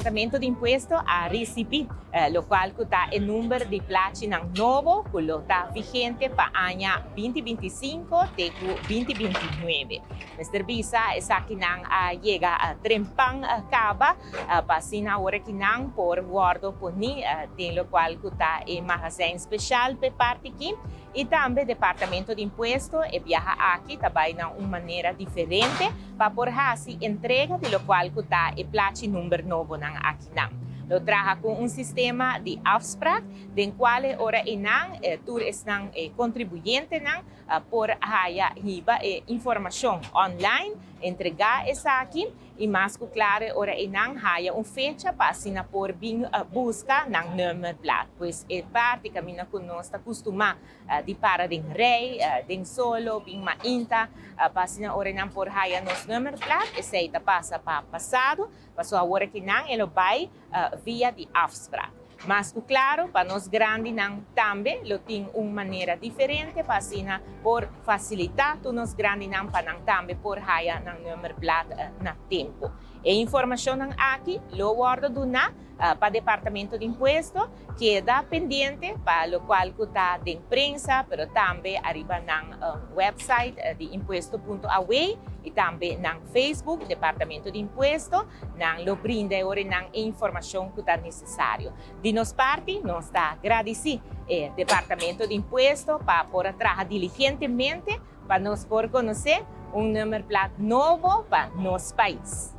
Departamento di Impuesto a ricibi locual cu ta e number di plachinan nobo cu lo ta vigente pa aña 2025 te cu 2029. Mester bisa, esakinan a yega trempan caba pa asina ora cu nan por wordo poni den locual cu ta e magazijn special p'e parti aki. Y tambe Departamento di Impuesto e biaha aki tambe na un manera diferente pa por haci entrega di locual cu ta e plachi number nobo nan aki nan. Lo traha cu un sistema di afspraak, den cual ora ey nan tur esnan contribuyente nan por haya hiba e informacion online, entrega esaki y mas cu claro ora ey nan haya un fecha pa asina por bin busca nan nummerplaat. Pues e parti caminda cu nos ta acostumbra di para den rij, den solo, bin mainta, pa asina ora nan por haya nos nummerplaat, esey ta pasa pa pasado, paso awor cu nan e lo bay via di afspraak. Mas cu claro, pa nos grandi nan tambe lo tin un manera diferente pa asina por facilita tur nos grandi nan pa nan tambe por haya nan nummerplaat na tempo. E informacion nan aki lo wordo duna pa Departamento di Impuesto, keda pendiente pa locual cu ta den prensa, pero tambe ariba nan website di impuesto.aw y tambe nan Facebook, Departamento di Impuesto, nan lo brinda ora nan informacion cu ta necesario. Di nos parti, nos ta gradici Departamento di Impuesto pa por traha diligentemente pa nos por conoce un nummerplaat nobo pa nos pais.